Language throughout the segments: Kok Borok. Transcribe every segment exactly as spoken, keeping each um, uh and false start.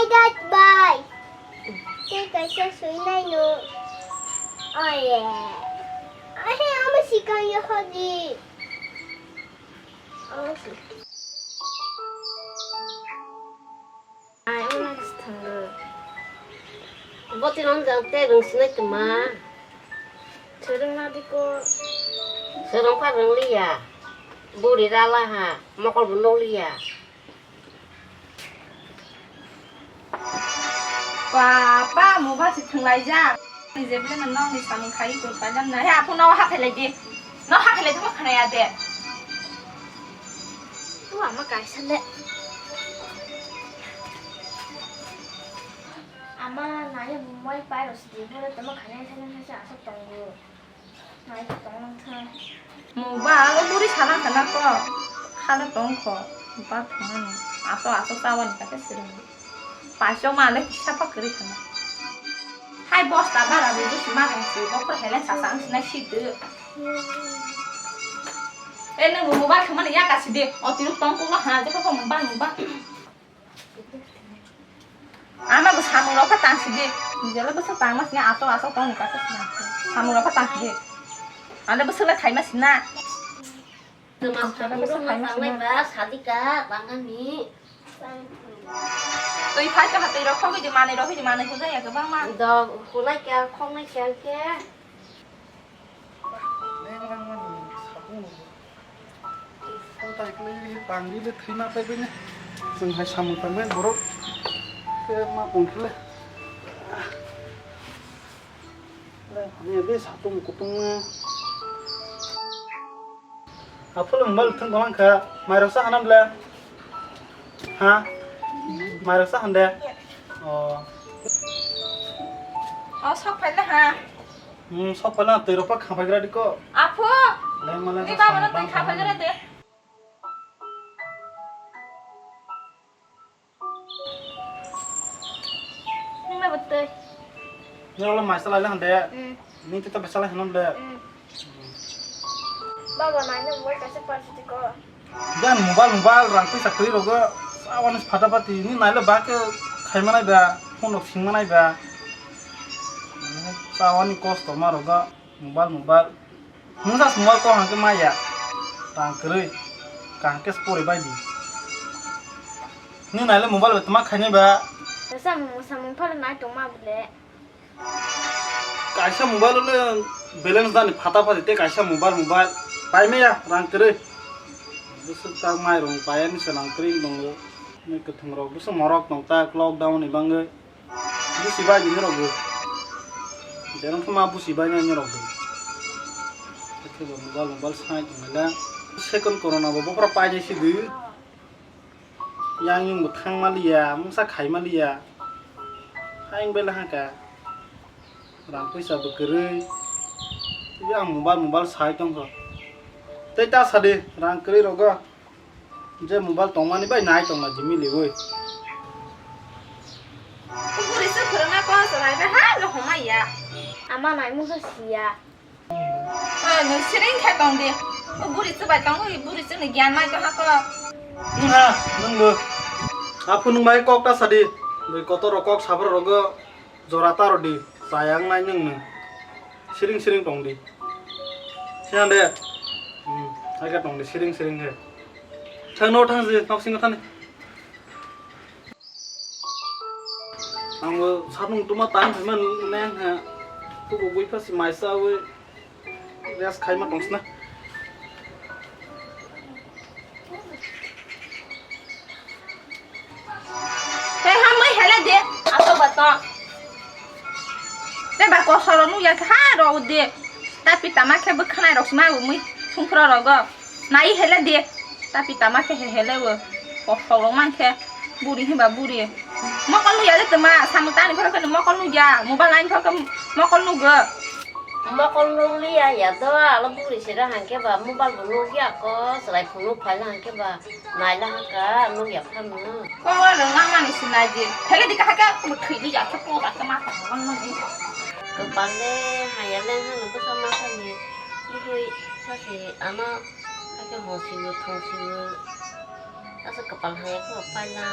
Gat bai. Tei kaisa sui nai no. Oye. Ahe ama sikang ya hodi. Ama si. Ai, wngna khe thango. Boti nong jang tei rwng sinai tongma. Swrwng na di ko. Swrwng pha rwng liya. Buri rala ha, mokol bo nuk liya. Papa, mobile se thwng lai jak. Ni je bele no nong ni samung khai ko paidam na. He, aphano haphelai di. No haphelai tongma khnaya de. Tu ama kaisa le. Ama nai mobile pai ro sidi boro tamo khanai thani thani asok tongo. Nai tong lang thang. Mobile o buri sana sana ko. Khala tong ko. Ba thumani. Aso aso tawani kake sirung. Paisok ma le kisa pa kwrwi khana. Hai bosta bara bujo si ma tong si, bokor hele sasa ang sinai si de. E nang bo mobile thumani ya ka si de. Otirok tong ko ha, je ko mobile mobile. Ama bo samung rok khe tang si de. Jela bo se tang ma sini aso aso tong ka se. Samung rok khe tang si de. Ande bo se le khai ma sina. Tuma samung rok ma tang lai ba, sadika, bangani. Twi phai kha, twi rok khogwi di, manwi rok di, manwi hujai ya kwbangma. Do, hunai kya, khongnai kya khe. Neng langmani sakung rok. Phone tai khlai tangdi le thwima pai bini. Chwng hai samung tangmani borok. Khe ma tong khe le. Le, hamya de satung kutung na. Aphuru mobile thwng tonglang kha, mairok sa hanam le? Ha? Mairok sa hande? Oh. Oh, sok phai le ha. Hmm, sok phai le twi rok pa kha phai gra diko. Aphu. Leng ma leng ni sa baba no twi kha phai gra de. Nungna bwtwi. Nirok le mai salai le hande. Mm. Ni tito besalai hanom le. Mm. Baba nai nung mobile kaisa parsi tiko. Dan mobile mobile rang twi sakri rogo. Awan is phata pati ni nai le ba ke khai manai ba. Phone rok sing manai ba. Awan ni kosto ma rogo. Mobile mobile. Mungsa sungwal kok hangke maya. Rang kwrwi. Kaham khe spori bai di. Ni naile mobile bai tma khainai ba. Kaisa mung samung phano nai tongma bole. Kaisa mobile le balance dani phata phati te kaisa mobile mobile. Pai maya rang kwrwi. Bwswk tak mai rong paya ni se rang kwrwi tongo. Ni kwthwng rok bwswk morok tong tak lockdown ni bangwi. Busi bai di norok bo. Jerong khe ma busi bai nai norok bo. Khe bo mobile mobile sai tong le. Second corona bo bokhora pai jai si di. Yang yung bo thang ma liya, mungsa khai ma liya. Haing bai la haka. Rang puisa bo kwrwi. Yang mobile mobile sai tong kho. Tei ta sa di rang kwrwi rogo. Je mobile tongmani bai nai tongla jimiliwi. O buri se phwrwngna kok chwlai bai ha no homa ya. Ama nai mungsa siya. O nwng siring khe tong di. O buri se bai tongo, o buri se ni gyan nai to ha kok. Nwng ha, nwng bo. Aphu nwng bai kok ta sadi. Bui kotor rok kok sabra rogo. Jora ta rw di, chaya wngnai nwng nwng. Siring siring tong di. Siya de. Hmm, hai khe tong di, siring siring khe. Thang no thang si, nok singo thani. Ang bo sapung tuma tang phaima neng ha. Tubu bui pha si mai sa wi. Rest khaima tongsna. Tei ha mui hele de, ato ba to. Tei ba kosoro nukya kha ro de. Ta pita ma khe bwkhanai rok sma mui thungphra rogo. Nai hele de. Ta pita ma khe he hele wo. Kosoro man khe buri hiba buri. Mokol nukya de tma, samung tani phoro khe mokol nukya, mobile nai phoro khe mokol nugo. Mokol nukliya ya do, alo buri sira hangke ba mobile bo nukya ko, chwrai phunuk phaila hangke ba naila hangka nukya phano. Ko rwngna mani sinai di, phele di kahake bo thwi di ya khe po ba khe ma ta bang nang di. Kwpal le haya le hano bwsa ma thani, bwrwi sase ano hake mo sibo thong sibo. Asa kwpal hai khe paina.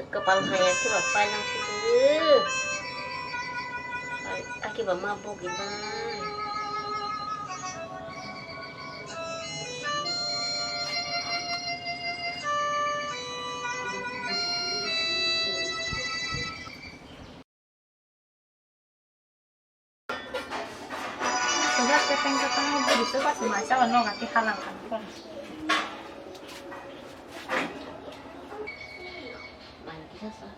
Kapal haya khe ba painang sidi. Ai, akhe ba ma bugina. Sudah kepeng kepeng budi tu pas mai sawan no ngati halang kan pun. Mai kisa sa.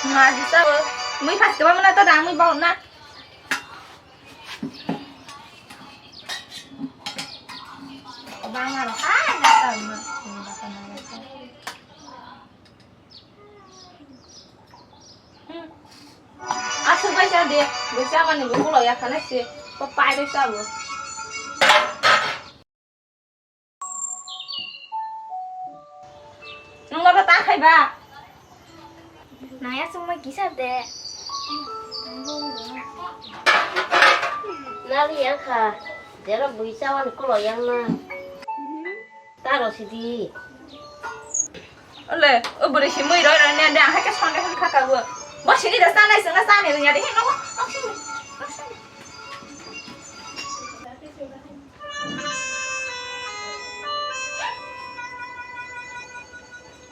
Mai kisa, mui pas kepeng mana tu dah mui bau na. Bang aro hai na ta na. Aswk bai cha de, bai cha mani bo ulo ya khana se, ko pai bai cha bo. Nung ba ta khai ba? Naya sung mai kisa de. Nali yang kha, jero bui cha mani ulo yang na. Taro sidi. Ole, o bwrwi si mui roi roi ne de, ang hai khe sonde hwn kha kago. Bo sini da sanai sengna sani rwnya de, he no, no sini, no sini.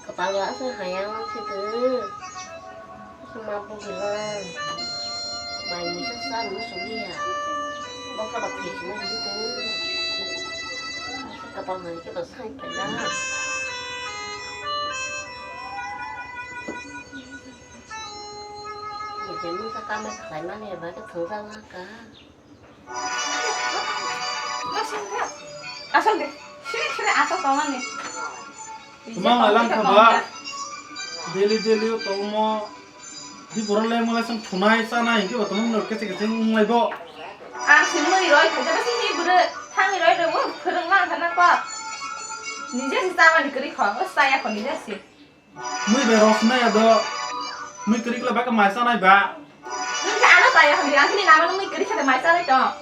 Kapal wa aswk hayang sidi. Ma bugila. Mai muisa sa musu liya. Bokra ba khisna sidi. Kapal hai khe ba sai khe na. Ni je musa kamai khlai mani ba khe thangsa la ka. Asal de, sini sini asal tongani. Tumang alang kha ba. Daily daily o tongmo. Di boron le mala sang thunai sanai hingke ba tongmo no kese kese nunglai bo. Ang si mui roi khaja ba si hi bwrwi thangi roi roi bo phwrwng lang khana ko. Nije si chamani kwrwi kho, o chaya kho nije si. Mui bai rosnai ado. Mui kwrwi kla ba ka mai sanai ba. Nwng khe ano chaya hwnwi, ang khini nama nwng mui kwrwi khe mai chanai tong.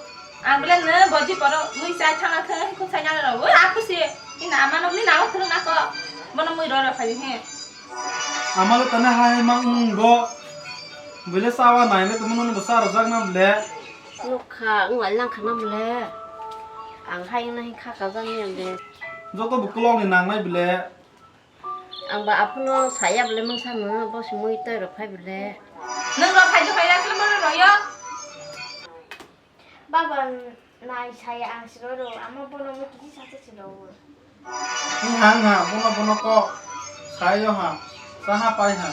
Ang bole nw bodi poro mui chai thangna khe khuk sai nang rw. Oi, aku se. Ni nama nwng ni nama thwrwng nako. Bono mui rw rw phai he. Ama le tane hai mang wng bo. Bole sawa nai le tamo nono bo sa rwjak na bole. Nukha, wng lai lang kha na bole. Ang hai wng nai kha ka jani ang de. Joto bo kolok ni nang nai bole. Ang ba aphano saya bole mungsa no, bo se mui tei rok phai bole. Nwng rok phai do phai ya, khe bono rw yo. Baba nai saya ang se rw rw, ama bono mui kisi sa se se rw. Wng ha, wng ha, bono, bono ko. Sai yo ha. Sa ha pai ha.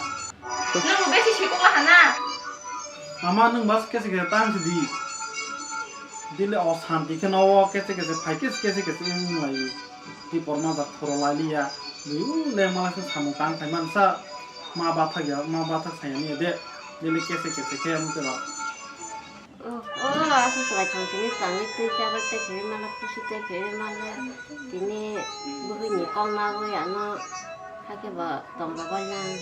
Nwng besi sikok la hana. Ama nwng bas kese kese tang sidi. Dile o santi khe no o kese kese phai kese kese kese wng lai. Ti porma jak thoro lai liya. Dui le ma se samung tang khai man sa. Ma bathak ya, ma bathak saya ni de. Dile kese kese khe wng tero. Oh, oh, aswk chwrai thang sini tangwi twi chagwi tei khe mala, pusi tei khe mala. Tini bwrwini kok nagwi ano hakhe bo tong rwbainang.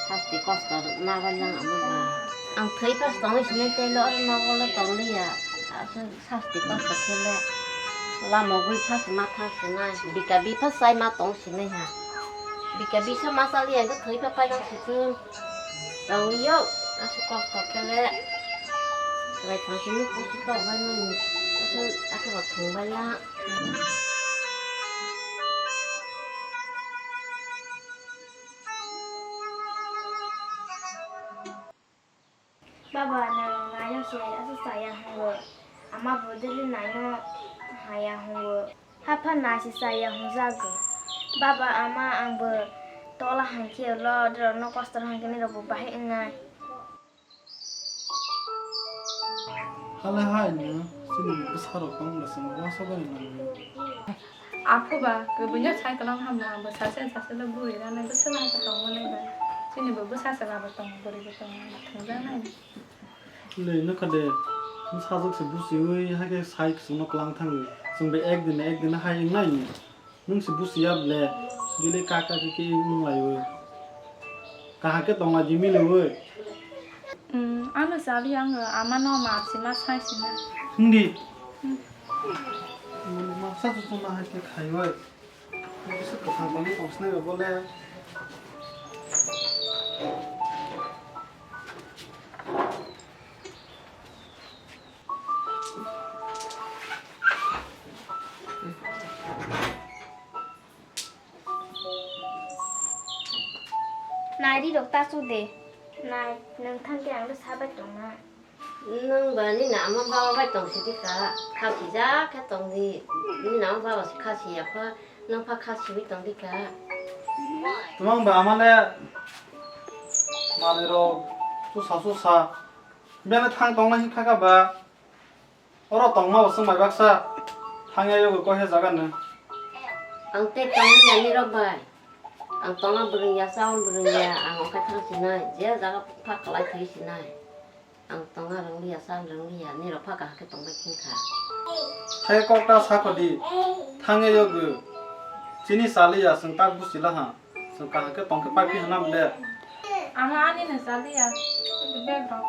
Sasti kosto nagwi nang ano ba. Ang thwi pas tongwi sini tei lo oro nogo le tong liya. Aswk sasti kosto khe le. Lama gwi pas ma thang sinai. Bika bi pas sai ma tong sinai ha. Bika bisa ma cha liya, hwnkhe thwi pa painang sising. Tongwi yo, aswk kosto khe le. Chwrai thang sini pusi tok bai mani. Aswk akhe bo thwng bai la. Baba, nwng naino se aswk chaya hwngo. Ama bo daily naino haya hwngo. Hapha nai se chaya hwnjago. Baba, ama, ang bo tola hangkhe ulo, norokno kosto hangkhe nirok bo bahai wngnai. Hale hai no, chini bwsarok tong le chwng uansukgani nango. Aphuba, kwbwino sai kwlwng hamya, ang bo sase sase le bui rwnai, bwswk lang khe tongmani ba. Chini bo bwsa se labo tongo, bwrwi bo tongo, thwngjaknai. Le, nokha de, sajwk se busiwi, hakhe sai kwchwngno kwlang thangwi. Chwng bai ek din, ek din hai wngnai ni. Nwng se busiya ble, bile kaka kiki wng lai o. Kaham khe tong lai di mile o. Hmm, ano sali ang ama no ma si ma sai si na. Hindi. Hmm. Ma sa su su ma hai khe khai o. Bwswk kwthang tongwi tong sinai ba bole. Nai ri rok ta su de. Nai, nwng thang khe ang no sabai tong na. Nwng ba nini ama baba bai tong sidi kha, khasijak khe tong di. Nini ama baba se khasi ya kha, nwng pha khasiwi tong di kha. Tumang ba ama le manwi rok susa susa. Biyang le thang tong lai kha kha ba. Oro tongma bo swng bai baksa. Thang ya yogo koi he jaga no. Ang te tong ya nini rok bai. Ang tongna bwrwng ya, chaui bwrwng ya, ang okhai thang sinai, je jaga pha kwlai thwi sinai. Ang tongna rwngli ya, cha rwngli ya, nini rok pha kaham khe tong bai khin kha. Khe kok ta sakho di, thang ya yogo. Chini chali ya, chwng tak busi la ha. Chwng kaham khe tong khe pai phi hwnam le. Ang ani no chali ya, bag rok.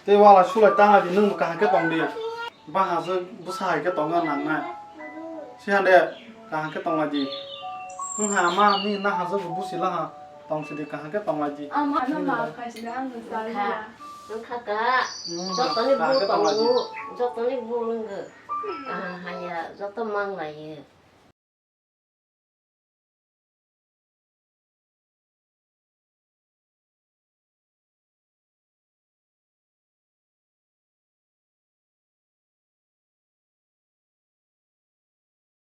Tei wala sulai tang di, nwng bo kaham khe tong di. Ba ha je bwsa hai khe tong nang nai. Si han de kaham khe tong di. Nwng ha ma ni na ha je bo busi la ha. Tong si di kaham khe tong di. Ama no ma khai si ang no sa ya. Nwng kha ka. Nwng Joto ni kaham bu khe tong di. Tongo. Joto ni bu nwng. Kaham ha ya, joto mang lai ye.